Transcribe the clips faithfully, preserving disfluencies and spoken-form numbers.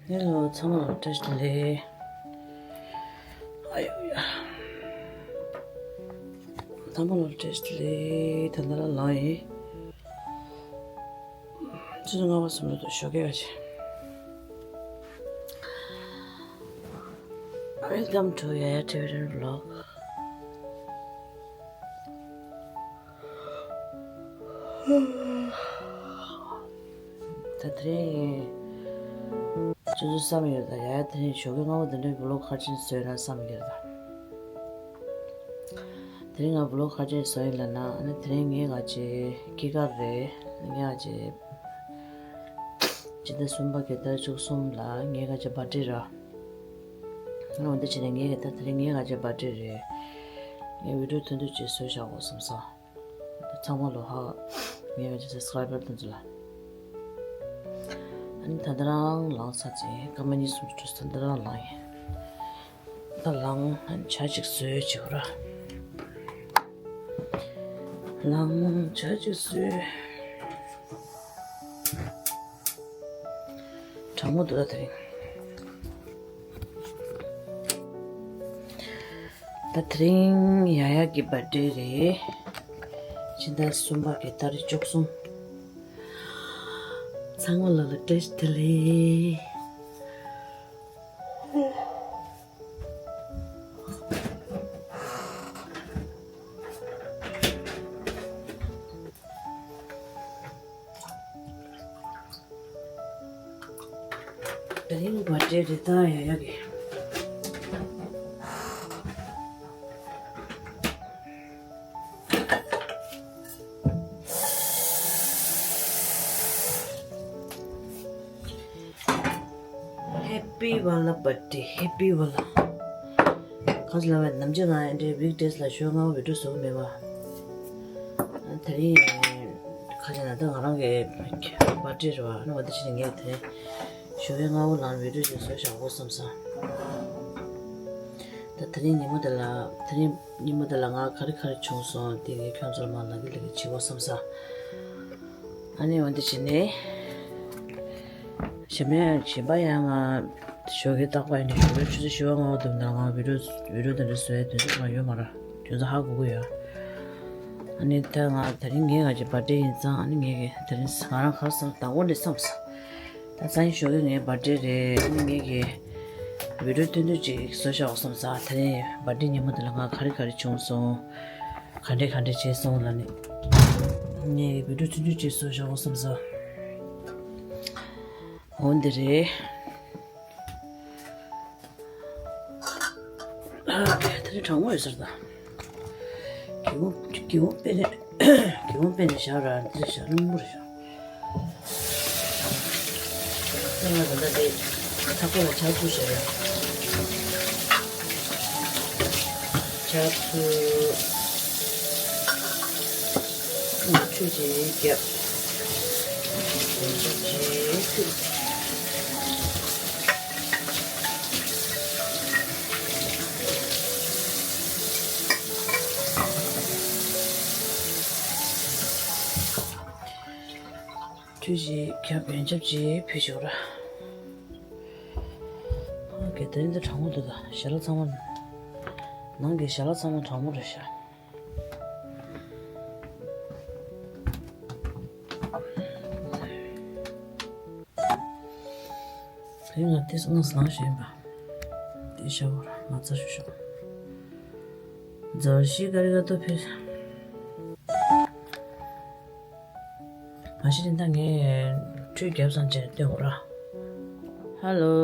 ཧེ་ལོ། ཚང་མ་ལ་བཀྲ་ཤིས་བདེ་ལེགས། ཨ་ཡོ་ཡ། ཚང་མ་ལ་བཀྲ་ཤིས་བདེ་ལེགས། ད་ལྟ་རང་ལངས་ཡིན། ཆུ་ཚོད་ལྔ་པ་ཙམ་ལ་འདུག་ཞོགས་ཀས་ཀྱི། Welcome to Yaya Tibetan Vlog. ད་དེ་རིང་ཆུ་ཚོད་བསམ་ཡོད་ད། ཡ་ཡ་དེ་རིང་ཞོགས་ཀས་སྔ་པོ་འདི་འདྲའི་བི་ལོག་ག་རེ་བྱས་བཟོས་ན་བསམ་ཡོད་ད། དེ་རིང་ང་བི་ལོག་ག་རེ་བྱས་བཟོས་ཡིན་ལབ་ན། ཨ་ནི་དེ་རིང་ངས་ང་ཅིག་སྐྱེས་སྐར་རེད། ངས་ང་ཅིག་སྤྱི་ཟླ་གསུམ་པ་གི་ཏ་རིག་བཅུ་གསུམ་ལ་ངའི་ང་ཅིག་བར་ཐི་ཌེ་ར། ཨ་ནི་འོ་འདི་བྱས་ནས་ངས་ད་དེ་རིང་ངའི་ང་ཅིག་བར་ཐི་ཌེ་རེད། ངས་བི་ཌི་ཡོ་ཐུང་ཐུང་ཅིག་བཟོས་བཞག་གོ་བསམ་སོང་། ཚང་མ་ལོ་ཧ། ངའི་ང་ཅིག་སབ་སི་ཀ་རའི་བར་དེ་ཚོ་ལ། ཨ་ནི་ད་ལྟ་རང་ལངས་ཚར་ཅིང་སྐར་མ་གཉིས་གསུམ་ཅིག་འགྲོ་སོང་། ད་ལྟ་རང་ལངས་ཡིན། ད་ལངས་ཇ་ཅིག་བཟོས་བྱེད་དགོས་ར། ལངས་ཇ་ཅིག་བཟོས། གྲང་མོ་འདུག་ད་དེ་རིང་། ད་དེ་རིང་ཡ་ཡ་གི་བར་ཐི་ཌེ་རེད། ཕྱི་ཟླ་གསུམ་པ་གི་ཏ་རིག་བཅུ་གསུམ། ཚང་མ་ལ་ལ་བཀྲ་ཤིས་བདེ་ལེགས། དེ་རིང་བར་ཐི་ཌེ་རེད་ད་ཡ་ཡ་གི། ཧེ་པི་ཝ་ལ་བར་ཐི་ཌེ། ཧེ་པི་ཝ་ལ། ག་ཚོད་ལབ་པ་ཡིན། ནམ་རྒྱུན་ང་འདྲའི་ཝིག་ཌེ་སི་ལ་ཞོགས་སྔ་པོ་བི་ཌི་ཡོ་བཟོ་གི་མེད་པ། དེ་རིང་ག་ཚོད་ན་ད་ང་རང་གི་བར་ཐི་ཌེ་རེད་པ། ཨ་ནི་འོ་འདི་བྱས་ནས་ངས་དེ་རིང་ཞོགས་པའི་སྔ་པོ་ལངས་བི་ཌི་ཡོ་ཅིག་བཟོས་བཞག་གོ་བསམ་སོང་། ད་དེ་རིང་ཉིན་མོ་འདི་ལ། དེ་རིང་ཉིན་མོ་འདི་ལ་ང་ག་རེ་ག་རེ་བྱུང་སོང་དེ་ངས་ཁྱོད་ཚོར་མར་ལབ་ཀྱི་ལབ་ཀྱི་བྱེད་གོ་བསམ་སོང་། ཨ་ནི་འོ་འདི་བྱས་ནས། གཞན་པ་གཞན་པ་ཡང་ང་ཞོགས་ཀས་རྟག་པར་ཡིན་ན་ཞོགས་པའི་ཆུ་ཚོད་བཞི་པ་ལྔ་པ་དུམ་ནང་ང་བི་ཌི་ཡོ་བི་ཌི་ཡོ་དེ་འདྲ་བཟོ་ཡ་དུས་ཚོད་ང་ཡོད་མ་རེད། དུས་ཚོད་ཧ་གོ་གི་ཡོད། ཨ་ནི་ད་ང་དེ་རིང་ངའི་ང་ཅིག་བར་ཐི་ཌེ་ཡིན་ཙང་། ཨ་ནི་ངས་ཀྱི་དེ་རིང་ང་རང་ག་རེ་བསམ། དང་པོ་ནས་བསམ་སོང་། ད་སང་ཉིན་ཞོགས་ཀས་ངའི་བར་ཐི་ཌེ་རེད། ཨ་ནི་ངས་ཀྱི་བི་ཌི་ཡོ་ཐུང་ཐུང་ཅིག་བཟོས་བཞག་བསམ་སོང་། དེ་རིང་བར་ཐི་ཌེ་ཉིན་མོ་དེ་ལ་ང་ག་རེ་ག་རེ་བྱུང་སོང་། ག་འདྲས་ག་འདྲས་བྱས་སོང་ལབ་ནས། ངས་བི་ཌི་ཡོ་ཆུང་ཆུང་ཅིག་བཟོས་བཞག་གོ་བསམ་སོང་། འོ་འདི་རེད། ཨ། དེ་རིང་གྲང་མོ་ཡོད་ས་རེད་ད། སྒེའུ་ཁུང་སྒེའུ་ཁུང་ཕུད་ནས་སྒེའུ་ཁུང་ཕུད་ནས་བཞག་ར། འདི་བཞག་རླུང་བུ་རེད་བཞག་ད་ང་ད་ལྟ་འདི་ཐག་པ་ལ་ཇ་བཙུགས་བཞག་ཡ། ཇ་བཙུགས། ཁྲུས་ཅིག་བརྒྱབ། ཡང་ཅིག་ཁྲུས། ཁྲུས་ཅིག་བརྒྱབ། ཡང་ཅིག་ཕུད་ཆོག་ར། ཨ་ཀེ། དེ་རིང་འདི་གྲང་མོ་འདུག་ད། ཞལ་ལག་ཚང་མ། ནང་གི་ཞལ་ལག་ཚང་མ་གྲང་མོ་རེད་ཤག་དེ་ང་དེ་སྔོན་ལངས་ཞོག་ཡིན་པ། དེ་ཤ་བོར་མ་རྩ་ཤོག་ཤོག་མཛའ་བཤེས་ག་རེ་ག་ཏོ་ཕེ། མ་གཞི་དེ་འདྲ་ངས་ཁྲུས་བརྒྱབ་ཚར་རྗེས་སྟོན་དགོས་ར། ཧ་ལོ།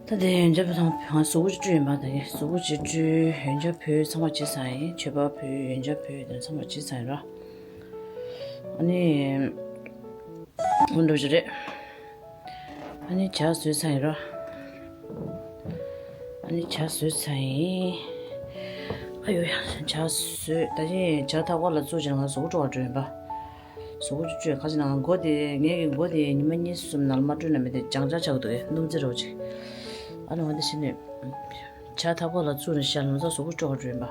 ད་དེ་ཡོན་ཆབ་ཚང་མ་གཟུགས་པོ་ཅིག་བཀྲུས་ཡིན་པ། ད་ངས་གཟུགས་པོ་ཅིག་བཀྲུས། ཡོན་ཆབ་ཕུལ། ཚང་མ་བྱས་ཚར་ཡིན། མཆོད་པ་ཕུལ། ཡོན་ཆབ་ཕུལ། དེ་ཚང་མ་བྱས་ཚར་ཡིན་ར། ཨ་ནི། འོ་འདྲ་ཅིག་རེད། ཨ་ནི་ཇ་བཟོས་ཚར་ཡིན་ར། ཨ་ནི་ཇ་བཟོས་ཚར་ཡིན། ཨ་ཡོ་ཡ། ཇ་བཟོས། ད་ཅི་ཇ་ཐག་པ་ལ་བཙུགས་བྱས་ང་གཟུགས་པོ་བཀྲུ་བར་འགྲོ་ཡིན་པ། གཟུགས་པོ་བཀྲུས། ཁ་ཅིག་ན་ང་མགོ་དེ། ངའི་གི་མགོ་དེ་ཉི་མ་གཉིས་གསུམ་ནང་ལ་མ་བཀྲུས་ན་མི་དེ་ལྗང་ལྗང་ཆགས་འདུག་གས། སྣུམ་རྩི་རོ་ཅིག་ཨ་ནི་འོ་འདི་བྱས་ནས་ཇ་ཐག་པ་ལ་བཙུགས་ནས་ཤར་ལམ་སང་གཟུགས་པོ་བཀྲུ་བར་འགྲོ་ཡིན་པ།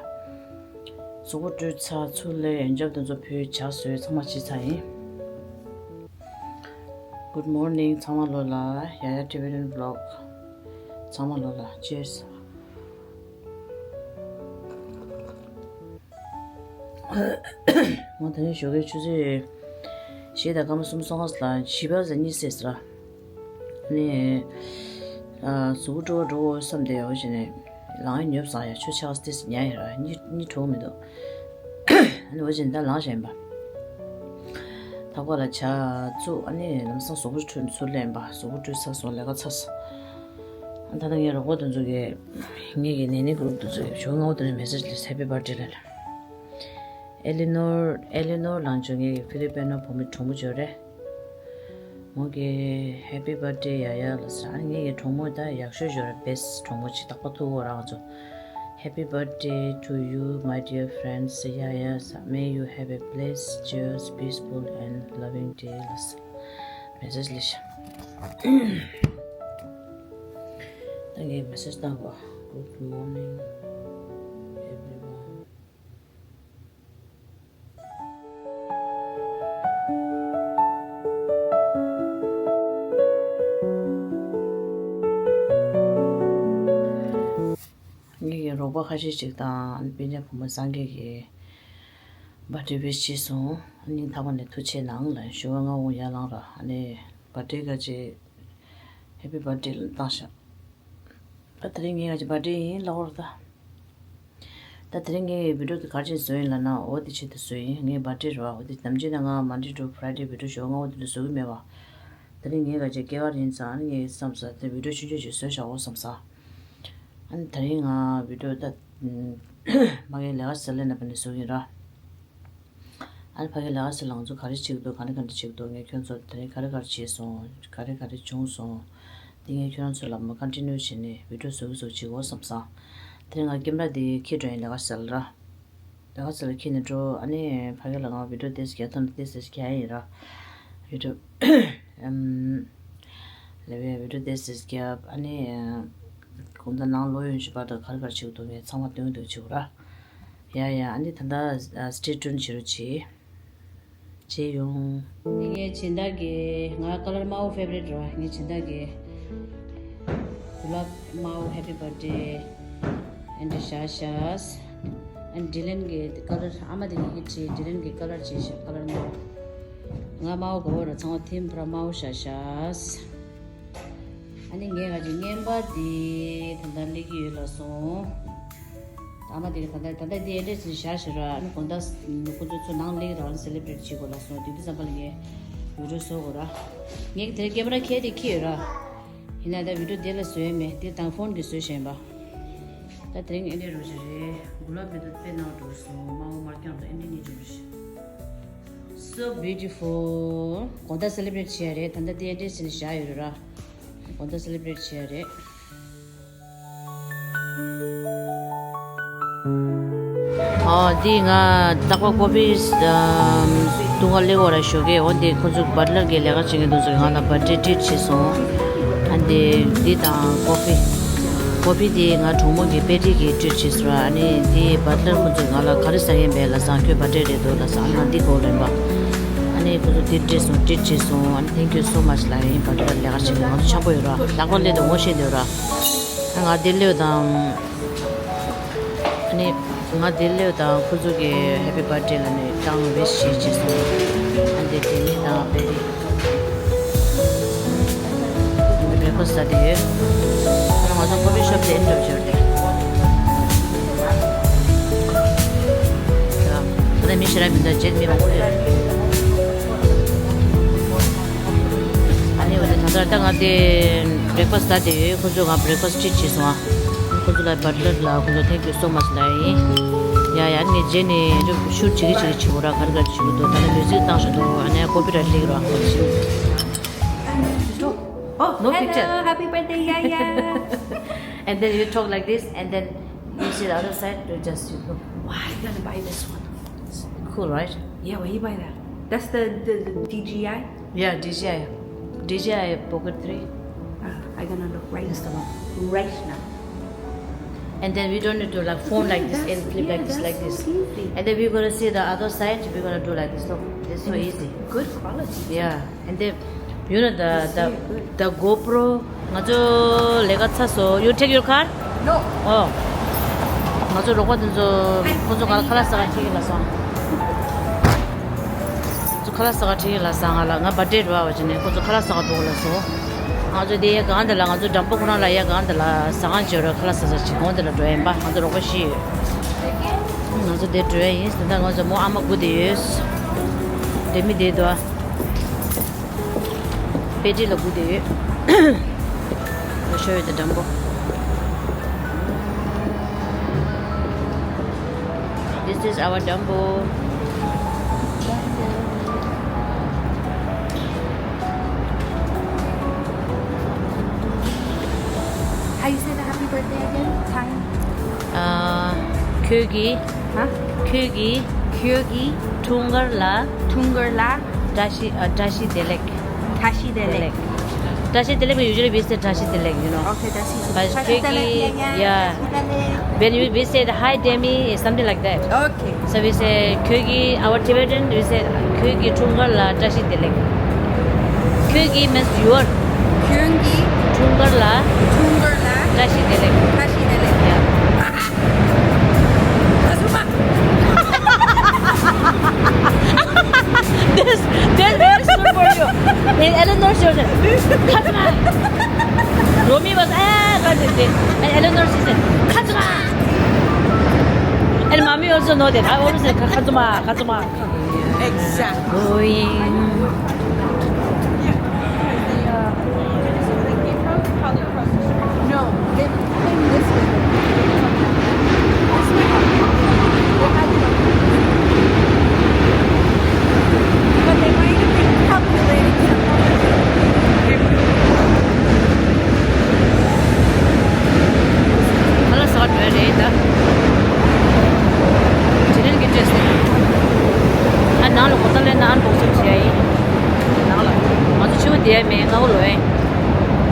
གཟུགས་པོ་བཀྲུས་ཚར། ཚུར་ལས་ཡོན་ཆབ་དེ་ཚོ་ཕུལ། ཇ་བཟོས། ཚང་མ་བྱས་ཚར་ཡིན། Good morning ཚང་མ་ལོ་ལ། ཡ་ཡ་Tibetan vlog ཚང་མ་ལོ་ལ། Cheers. ང་ད་ནི་ཞོགས་ཀའི་ཆུ་ཚོད་བཞི་དང་སྐར་མ་གསུམ་སོང་ལ་བཞི་པ་ཟེར་གཉིས་ཟེར་ཟེར། ནི། ཨ། གཟུགས་པོ་བཀྲུ་བ་འགྲོ་བསམ་སྟེ་འོ་བྱས་ནས་ལངས་ཡ་ཉོབ་སོང་ཡ། ཆུ་ཆགས་སྟེ་ཉལ་ཡ་ར། གཉིད་གཉིད་ཁུག་མི་འདུག་ཨ་ནི་འོ་བྱས་ནས་ད་ལངས་བཞིན་པ། ཐག་པ་ལ་ཇ་བཙུགས། ཨ་ནི་ལམ་སང་གཟུགས་པོ་བཀྲུས་ཚུར་ལེན་པ། གཟུགས་པོ་བཀྲུས་ཚར་སོང་། ལས་ཀ་ཚར་སོང་། ཨ་ད་ལྟ་ངའི་རོགས་པ་དེ་ཚོ་གིས། ངེད་ཀྱི་ནེ་ནེ་གུ་རུབ་དེ་ཚོ་གིས་ཞོགས་སྔ་པོ་དེ་ནས་མེ་སེ་ཇི་སླེབས། Happy birthday ལབ་ལ། ཨེ་ལི་ནོར། ཨེ་ལི་ནོར་ལང་ཇོ་ངེད་ཀྱི་ཕི་ལི་པི་ནོ་བུ་མོའི་གྲོགས་མོ་ཅིག་ཡོད་རེད། མོ་གིས་Happy birthday ཡ་ཡ་ལབ་ཟེར། ཨ་ངེད་ཀྱི་གྲོགས་མོ་ད་ཡག་ཤོས་ཅིག་ཡོད་རེད། best གྲོགས་མོ་ཅིག། རྟག་པར་ཐུག་གོ་རང་ཚོ། Happy birthday to you, my dear friends ཡ་ཡ་ཟེར། May you have a blessed, joyous, peaceful and loving day ལབ་ཟེར། མེ་སེ་ཇི་སླེབས་ཤག་ད་ངས་མེ་སེ་ཇི་བཏང་གོ། Good morning everyone. ངེད་ཀྱི་རོགས་པ་ཁ་ཤས་ཅིག་དང་སྤུན་ཀྱག་བུ་མོ་སངས་རྒྱས་ཀྱིས་birthday wish བྱས་སོང་། སྙིང་ཐག་པ་ནས་ཐུགས་རྗེ་གནང་ལ། ཞོགས་པ་སྔ་པོ་ཡར་ལངས་ར། ཨ་ནི་birthday ག་ཅིག Happy birthday ལབ་བཏང་ཤག་ད་དེ་རིང་ངའི་ཨ་ཅེ་བྷར་ཌེ་ཡིན་ལབ་པ་རེད་ད། ད་དེ་རིང་ངའི་བི་ཌི་ཡོ་དེ་ག་རེ་བྱས་ནས་བཟོས་ཡིན་ལབ་ན། འོ་དེ་ཆེད་དུ་བཟོས་ཡིན། ངའི་བྷར་ཌེ་རེད་བ། འོ་དེ་ནམ་རྒྱུན་ནས་ང་Monday to Friday བི་ཌི་ཡོ་ཞོགས་སྔ་པོ་དེ་འདྲ་བཟོ་གི་མེད་བ། དེ་རིང་ངའི་ཨ་ཅེ་སྐྱེས་སྐར་ཡིན་ཙང་ཨ་ནི་ངས་བསམ་ས་དེ་བི་ཌི་ཡོ་ཆུང་ཆུང་ཞིག་བཟོས་བཞག་འོ་བསམ་ས། ཨ་ནི་དེ་རིང་ང་བི་ཌི་ཡོ་ད་ཕ་གིའི་ལས་ཀ་ཟེར་ལས་ན་པ་ནས་བཟོ་གི་ཡིན་ར། ཨ་ནི་ཕ་གི་ལས་ཀ་ཟེར་ལ་ང་ཚོ་ག་རེ་བྱེད་ཀྱི་འདུག་ག་འདྲ་ག་འདྲ་བྱེད་ཀྱི་འདུག་ངས་ཁྱོད་ཚོ་དེ་རིང་ག་རེ་ག་རེ་བྱས་སོང་། ག་རེ་ག་རེ་བྱུང་སོང་། འདི་ངས་ཁྱོད་རང་ཚོ་ལ་མ་ཀོན་ཊི་ནིའུ་བྱས་ནས་བི་ཌི་ཡོ་བཟོ་གི་བཟོ་གི་བྱེད་དགོས་བསམ་སོང་། དེ་རིང་ང་ཀེམ་ར་འདི་འཁྱེར་འགྲོ་ཡིན། ལས་ཀ་ཟེར་ལ་ར། ལས་ཀ་ཟེར་ལ་འཁྱེར་ནས་འགྲོ། ཨ་ནི་ཕ་གི་ལ་ང་བི་ཌི་ཡོ་དེ་ཟེར་རྒྱག་ཐོན་དེ་ཟེར་རྒྱག་ཡིན་ར། བི་ཌི་ཡོ་ཨམ། ལས་པའི་བི་ཌི་ཡོ་དེ་ཟེར་རྒྱག་ཨ་ནི་གོང་ད་ནང་ལོག་ཡོང་ཞིག་བར་དུ་ག་རེ་ག་རེ་བྱེད་ཀྱི་འདུག་ངས་ཚང་མ་སྟོན་གྱི་འདུག་བྱེད་དགོས་ར། ཡ་ཡ། ཨ་ནི་ད་ལྟ་stay tuned བྱེད་རོགས་བྱེད། བྱེད་ཡོང་། འདི་ངའི་སྦྱིན་བདག་གིས་ང་ཀ་ལར་དམར་པོ་ཕེ་ཝ་རི་ཊི་རེད་བ། ངའི་སྦྱིན་བདག་གིས་གུ་ལབ་དམར་པོ་Happy birthday ཨེ་འདྲ་བཞག་ཤག་ཨ་ནི་ཌི་ལན་གྱིས་ཀ་ལར། ཨ་མ་དེ་གིས་ཧིཊ་བྱས། ཌི་ལན་གྱིས་ཀ་ལར་བྱས་ཤག་ཀ་ལར་དམར་པོ། ང་དམར་པོ་དགའ་པོ་ར། ཚང་མ་ཐིམ་ཕུ་ར་དམར་པོ་བཞག་ཤག་ཨ་ནི་ངས་ག་ཅིག་རྔན་པ་འདི་ད་ལྟ་སླེབས་ཀྱི་ཡོད་ལབ་སོང་། ཨ་མ་དེ་ག་ད་ལྟ་ད་ལྟ་འདི་ཨེ་འདྲས་ཟིན་བཞག་ཞེས་ར། ཨ་ནི་དགོང་དག་ཁོ་ཚོ་ཚོ་ནང་སླེབས་རང་སེ་ལེ་བྷི་རེ་ཊི་བྱེད་དགོས་ལབ་སོང་། དེ་དུས་ཙམ་པ་ལ་ངས་བི་ཌི་ཡོ་བཟོ་དགོས་ར། ངས་དེར་ཀེམ་ར་ཁྱེར་དེ་ཁྱེར་ཡོད་ར། ཡིན་ན་ད་བི་ཌི་ཡོ་དེ་ལ་བཟོས་མེད། དེ་དང་ཕོན་གྱིས་བཟོས་བཞིན་པ། ད་དེ་རིང་ཨེ་འདྲས་རོ་ཞིག་རེད། གུ་ལབ་མེ་ཏོག་དཔེ་ནག་འགྲོ་སོང་། དམར་པོ་དམར་རྐྱང་དང་ཨེ་འདྲས་གཉིས་བྱུང་རེད། So beautiful. དགོང་དག་སེ་ལེ་བྷི་རེ་ཊི་བྱས་རེད། ད་ལྟ་དེ་ཨེ་འདྲས་ཟིན་བཞག་ཡོད་རེད་ར། དགོང་དག་སེ་ལེ་བྷི་རེ་ཊི་བྱས་རེད། ཨོ་འདི་ང་རྟག་པར་ཀོ་ཕི་ཨམ་འཐུང་ག་སླེབས་ཡོད་ར་ཞོགས་ཀས། འོ་འདི་ཁོ་ཚོ་བ་ཊི་ལར་གྱིས་ལས་ཀ་བྱེད་མཁན་དེ་ཚོ་གིས་ང་ལ་བ་ཊི་ཊི་ཊི་རིཊ་བྱས་སོང་། ཨ་འདི་འདི་དང་ཀོ་ཕི། ཀོ་ཕི་འདི་ང་གྲོགས་མོ་གི་པེ་ཊི་གིས་ཊི་རིཊ་བྱས་སོང་ར། ཨ་ནི་འདི་བ་ཊི་ལར་ཁོ་ཚོས་ང་ལ་ག་རེ་ཟ་མཁན་བས་ལབ་སོང་། ཁྱོད་བ་ཊི་ལར་རེད་འདུག་ལབ་སོང་། ཨ་ནི་ང་འདི་དགོས་ལབ་པ། ཨ་ནི་ཁོ་ཚོ་འདི་སྤྲད་སོང་། ཊི་རིཊ་བྱས་སོང་། ཨ་ནི་thank you so much ལབ་ཡིན། བ་ཊི་ལར་ལས་ཀ་བྱེད་མཁན་ང་ཚོ་འཆམ་པོ་ཡོད་ར། ལྷག་པར་སླེབས་དུས་ངོ་ཤེས་འདུག་ར། ང་འདིར་སླེབས་དང་། ཨ་ནི་ང་འདིར་སླེབས་དང་ཁོ་ཚོ་གིས་Happy birthday ལབ་ནས་བཏང་། ཝིཤ་བྱས་བྱས་སོང་། ཨ་འདི་དེ་ནི་དང་བེ་རི། ང་བྷི་རེག་ཕ་སི་ཟ་བསྡད་ཡོད། ཨ་ནི་ང་ཚོ་ཀོ་ཕི་ཤོབ་དེ་ཨེ་འདྲ་བྱས་ཏེ། ད་ལྟ་མི་ཞེ་དྲག་མི་འདུག་རྗེས་མི་མང་པོ་ཡོད། ཨ་ནི་འོ་དེ་ད་ལྟ་ད་ང་དེ་བྷི་རེག་ཕ་སི་ཟ་བསྡད་ཡོད། ཁོ་ཚོས་ང་བྷི་རེག་ཕ་སི་ཊི་རིཊ་བྱས་སོང་ཨ། ཁོ་ཚོ་ལ་བ་ཊི་ལར་ལ་ཁོ་ཚོ་thank you so much ལབ་ཡིན། ཡ་ཡ། ངས་རྗེས་ནས་ཤུཊ་བྱེད་ཀྱི་བྱེད་ཀྱི་བྱེད་དགོས་ར། ག་རེ་ག་རེ་བྱེད་ཀྱི་འདུག་ད་ནི་མིའུ་ཟིག་བཏང་བཞག་འདུག་ཨ་ནི་ཀོ་པི་རའེ་ཊི་སླེབས་ར་ཁོ་ཚོ། Oh, no picture. Hello, happy birthday, Yaya. And then you talk like this, and then you see the other side, you just, you know. Why you gonna buy this one? Cool, right? Yeah, why you buy that? That's the, the, the D J I? Yeah, D J I. D J I Pocket three. Uh, I gonna look right now. Right now. And then we don't need to like phone like this and flip like this, like this. And then we're gonna see the other side, we're gonna do like this. Look, it's so easy. Good quality. Yeah, and then You know the the the GoPro. ང་ཚོ་ལས་ཀ་ཚར་སོང་། You take your car? No. Oh. ང་ཚོ་རོགས་པ་དེ་ཚོ་ཁོ་ཚོ་ག་ལ་ཁ་ལག་ཟ་ག་འཁྲིད་ཀྱི་ལ་སོང་། ཁོ་ཚོ་ཁ་ལག་ཟ་ག་འཁྲིད་ཀྱི་ལ་སོང་། ང་ལ་ང་བར་ཐི་ཌེ་རེད་བ། བྱས་ནས་ཁོ་ཚོ་ཁ་ལག་ཟ་ག་འགྲོ་གི་ལ་སོང་། ང་ཚོ་དེ་ཡ་གང་དེ་ལ། ང་ཚོ་འགྲམ་པོ་ཁོ་རང་ལ་ཡ་གང་དེ་ལ་ཟ་ཁང་ཅིག་ཡོད་རེད། ཁ་ལག་ཟ་ས་ཅིག་ཁོང་དེ་ལ་འགྲོ་ཡིན་པ། ང་ཚོ་རོགས་པ་བཞི་ཡོད། ང་ཚོ་དེ་འགྲོ་ཡ་ཡིན། དེ་འདྲ་ང་ཚོ་མོ་ཨ་མ་སྒུག་བསྡད་ཡོད། དེ་མི་དེ་དོ། པེ་ཏི་ལ་སྒུག་བསྡད་ཡོད། I'll show you the Dumbo. This is our Dumbo. How you say the happy birthday again? Thai? ཨ། ཁྱོད་ཀྱིས། ཧ། ཁྱོད་ཀྱིས། ཁྱོད་ཀྱིས། འཁྲུངས་སྐར་ལ། འཁྲུངས་སྐར་ལ། བཀྲ་ཤིས། ཨ། བཀྲ་ཤིས་བདེ་ལེགས། བཀྲ་ཤིས་བདེ་ལེགས། བཀྲ་ཤིས་བདེ་ལེགས། But usually we say བཀྲ་ཤིས་བདེ་ལེགས། You know. Okay, བཀྲ་ཤིས། But བཀྲ་ཤིས་བདེ་ལེགས། Yeah, yeah. Yeah. When you, we say the hi Demi, it's something like that. Okay. So we say ཁྱོད་ཀྱིས། Our Tibetan, we say ཁྱོད་ཀྱི་འཁྲུངས་སྐར་ལ་བཀྲ་ཤིས་བདེ་ལེགས། ཁྱོད་ཀྱིས་means your. ཁྱོད་ཀྱི། འཁྲུངས་སྐར་ལ། འཁྲུངས་སྐར་ལ། བཀྲ་ཤིས་བདེ་ལེགས། བཀྲ་ཤིས་བདེ་ལེགས། Yeah. This, this very soon for you. In Eleanor shows it. Kazuma. Romi was, ah, got it. And Eleanor says it. Kazuma. And mommy also know that. I always say Kazuma, Kazuma. Exactly. Going. No, they came this way. This way. They had to go. But they might have been calculating something. ཁ་ལག་ཟ་བ་འགྲོ་ཡ་རེད་ད། དེ་རིང་གི་ཌེ་ཊི་ནི། ཨ། ནང་ལ་གོ་ཐ་ལེན་ན་ཨན་བོག་སིང་བྱེད་ཡ་ཡིན། ནང་ལ། ང་ཚོ་ཕྱི་པོ་བསྡད་ཡ་མེད། སྔ་པོ་ལོག་ཡ་ཡིན།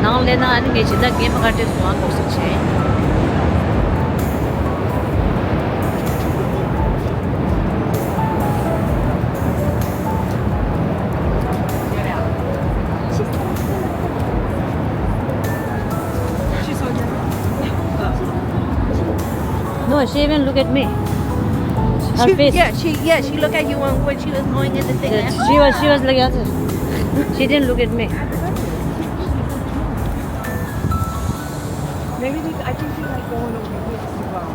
ནང་ལ་སླེབས་ན་ཨ་ནི་ངས་སྦྱིན་བདག་རྒན་པ་ཁ་བྲལ་སོང་། ཨན་བོག་སིང་བྱེད་ཡ་ཡིན། No, she even look at me. Her face. Yeah, she, yeah, she look at you when, when she was going in the thing. Yeah, she was, she was like, she didn't look at me. Maybe they, I think they like going over here as well.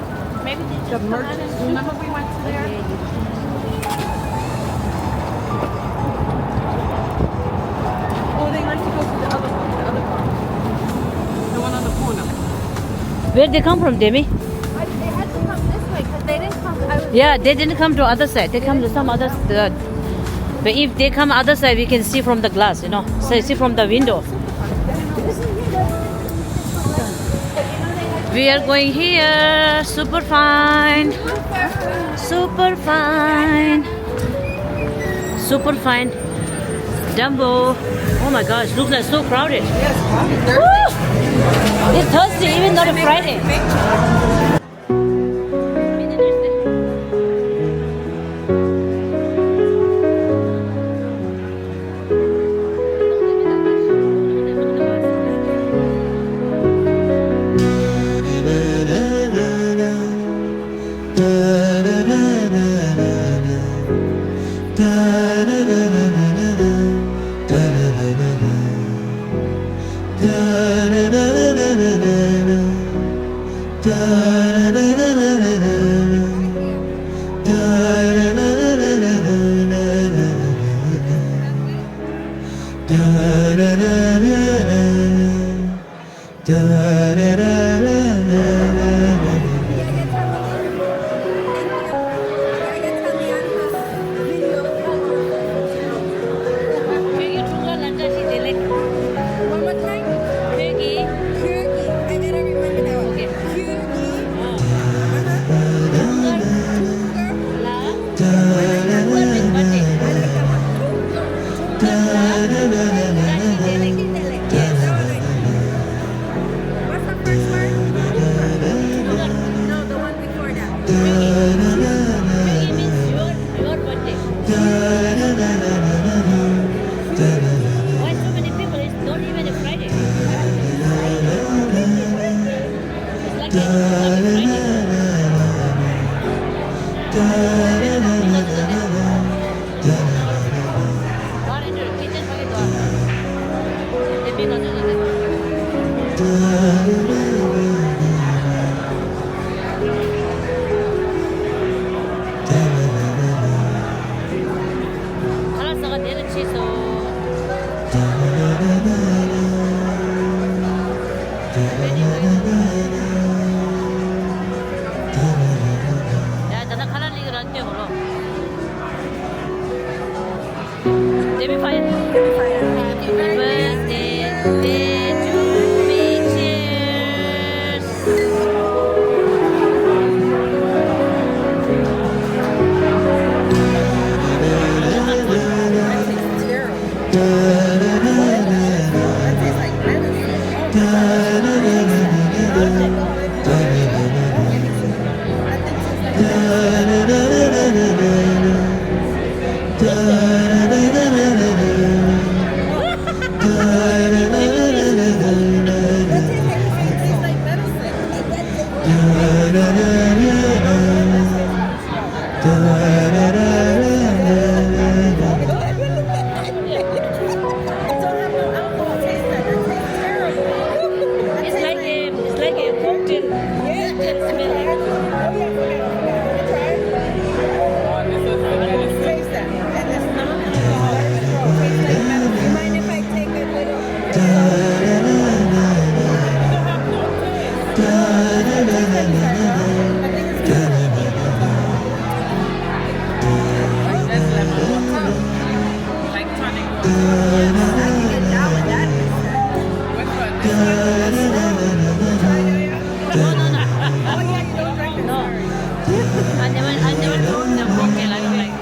Maybe they just come out and shoot. Remember we went to there? Oh, they like to go to the other one, the other one. The one on the corner. Where they come from, Demi? I, they had to come this way 'cause they didn't come. I was Yeah, they didn't come to other side. They come to some other s-, uh, but if they come other side, we can see from the glass, you know. So see from the window. We are going here. Super fine. Super fine. Super fine. Dumbo. Oh my gosh, looks like so crowded. Yes, crowded. Woo! It's Thursday, even not a Friday. What's the first word? No, the one before that. Peggy. Peggy means your, your birthday. Why so many So, ཡ་ད་ནི་ཁ་ལག་ལི་གི་ར་ལྟོས་གོ་རོ། Happy birthday to me, cheers. It's like a, it's like a cocktail. Cocktail smell. Taste that. And it's not alcoholic. It tastes like medicine. You mind if I take a little? No, no, no. I never, I never told them. Okay, like, like.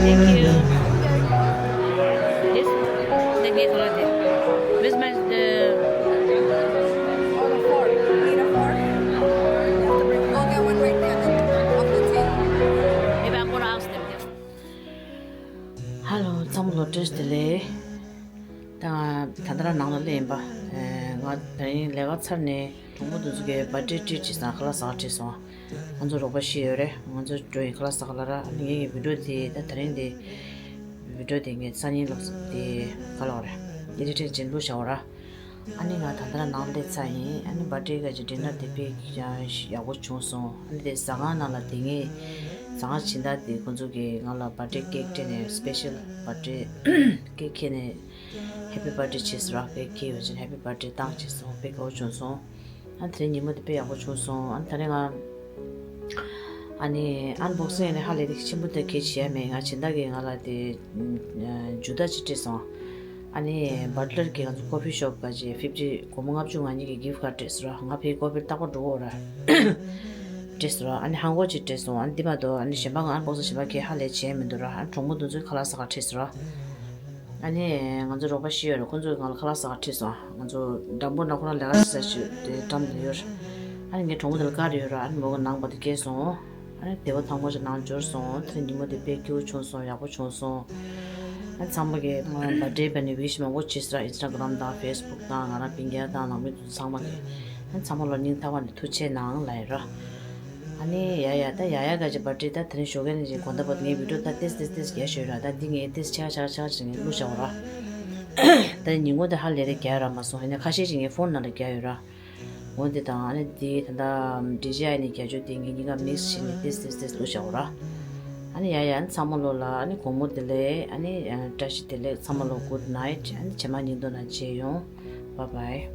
Thank you. This, the gate right there. Where's my, the, oh, the fork. You need a fork? You have to bring, go get one right there, then, off the table. Maybe I'm gonna ask them. Hello, ཚང་མ་ལ་བཀྲ་ཤིས་བདེ་ལེགས། ད་ང་ད་ལྟ་རང་ནང་ལ་སླེབས་ཡིན་པ། ཨེ། ང་དེ་རིང་ལས་ཀ་ཚར་ནས་གྲོགས་པོ་དེ་ཚོ་གིས་བར་ཌེ་ཊྲིཊ་བྱེད་སོང་། ཁ་ལག་ཟ་ག་ཁྲིད་སོང་། ང་ཚོ་རོགས་པ་བཞི་ཡོད་རེད། ང་ཚོ་འགྲོ་ཡིན། ཁ་ལག་ཟ་ག་ལ་ར། ངའི་བི་ཌིའོ་དེ་ད་དེ་རིང་དེ་བི་ཌིའོ་དེ་ངས་སང་ཉིན་ལོག་དེ་ག་ལ་བ་རེད། ཨེ་ཌི་ཊིང་བྱེད་འདུག་བྱ་བ་ར། ཨ་ནི་ང་ད་ལྟ་ནང་སླེབས་ཚར་ཡིན། ཨ་ནི་བར་ཌེ་ག་ཅིག་ཌི་ནར་དེ་དཔེ་ཡག་པོ་བྱུང་སོང་། ཨ་ནི་དེ་ཟ་ཁང་ནང་ལ་དེ་ངས་ཟ་ཁང་སྦྱིན་བདག་དེ་ཁོང་ཚོ་གིས་ང་ལ་བར་ཌེ་ཀེག་སྤྲད་ནས། སི་པེ་ཤལ་བར་ཌེ་ཀེག་ཁྱེར་ནས་ཧེ་པི་བར་ཌེ་བྱས་སོང་ར། ཀེག་ཁྱེར་ཡོད་ཅིང་ཧེ་པི་བར་ཌེ་བཏང་བྱས་སོང་། དཔེ་དགའ་པོ་བྱུང་སོང་། ཨ་ནི་དེ་རིང་ཉིན་མོ་དེ་དཔེ་ཡག་པོ་བྱུང་སོང་། ཨ་ནི་དེ་རིང་ང་ཨ་ནི་ཨན་བོག་སིང་ཡིན་ན་ཧ་ལས་དེ་ཆེན་པོ་དེ་གས་བྱས་མེད། ང་སྦྱིན་བདག་གིས་ང་ལ་དེ་ཨ་ཇུ་ཏ་ཅིག་སྤྲད་སོང་། ཨ་ནི་བ་ཊི་ལར་གྱིས་ང་ཚོ་ཀོ་ཕི་ཤོབ་ག་ཅིག་ཕིབ་ཊི། སྒོར་མོ་ལྔ་བཅུ་ང་གཉིས་ཀྱི་གིཕ་ཀཌ་སྤྲད་སོང་ར། ང་ཕའི་ཀོ་ཕིར་རྟག་པར་འགྲོ་གི་ཡོད་ར། སྤྲད་སོང་ར། ཨ་ནི་ཧང་གོ་ཅིག་སྤྲད་སོང་། ཨ་ནི་འདི་མ་གཏོགས་ཨ་ནི་གཞན་པ་ང་ཨན་བོག་སིང་གཞན་པ་གས་ཧ་ལས་བྱས་མི་འདུག་ར། ཨ་ནི་གྲོགས་མོ་དེ་ཚོས་ཁ་ལག་ཟ་ག་ཁྲིད་སོང་ར། ཨ་ནི་ང་ཚོ་རོགས་པ་བཞི་ཡོད་ར། ཁོང་ཚོས་ང་ལ་ཁ་ལག་ཟ་ག་ཁྲིད་སོང་། ང་ཚོ་འགྲམ་པོ་ན་ཁོ་རང་ལས་ཀ་བྱེད་ས་ཞིག་དེ་འགྲམ་དུ་ཡོད་ར། ཨ་ནི་ངའི་གྲོགས་མོ་དེ་ལ་བཀག་ཡོད་ར། ཨ་ནི་མོ་གི་ནང་པ་དེ་སྐྱེལ་སོང་། ཨ་ནི་དེ་བ་ཐང་པོ་ཅིག་ནང་འབྱོར་སོང་། དེ་ཉིན་མོ་དེ་དཔེ་སྐྱིད་པོ་བྱུང་སོང་། ཡག་པོ་བྱུང་སོང་། ཨ་ནི་ཚང་མ་གིས་བར་ཌེ་བ་ནི་ཝིཤ་མང་པོ་བྱས་སོང་ར། ཨིན་སི་ཊ་གྷ་རམ་དང་ཕེ་སི་བུག་དང་ང་རང་སྤུན་ཀྱག་དང་ནང་མི་ཚོ་ཚང་མ་གིས། ཨ་ནི་ཚང་མ་ལ་སྙིང་ཐག་པ་ནས་ཐུགས་རྗེ་གནང་ལབ་ཡོད་ར། ཨ་ནི་ཡ་ཡ་ད་ཡ་ཡ་ག་ཅིག་བར་ཌེ་ད་དེ་རིང་ཞོགས་ཀས་ནས་ཅིག་དགོང་དག་བར་དུ་ངའི་བི་ཌིའོ་ད་ཏེས་ཏེས་ཏེས་རྒྱག་ཤོད་ར། ད་འདི་ངས་ཏེས་ཆག་ཆག་ཆག་ཅིག་ངས་བླུགས་བཞག་ར། ད་ཉིན་གུང་དེ་ཧ་ལས་རེ་རྒྱག་ར་མ་སོང་། ཡིན་ན་ཁ་ཤས་ཅིག་ངའི་ཕོན་ནང་ལ་རྒྱག་ཡོད་ར། འོ་འདི་དང་ཨ་ནི་འདི་ད་ལྟ་ཌི་ཇེ་ཨའི་ནས་རྒྱ་ཆོས་འདི་ངེད་གཉིས་ཀ་མིག་སི་བྱས་ནས་ཏིས་ཏིས་ཏིས་བླུགས་བཞག་འོ་ར། ཨ་ནི་ཡ་ཡ་ཨ་ནི་ཚང་མ་ལོ་ལ་ཨ་ནི་དགོང་མོ་བདེ་ལེགས། ཨ་ནི་ཨ་བཀྲ་ཤིས་བདེ་ལེགས། ཚང་མ་ལོ་good night། ཨ་ནི་རྗེས་མ་ཉིན་ཐོ་ནང་མཇལ་ཡོང་། Bye bye།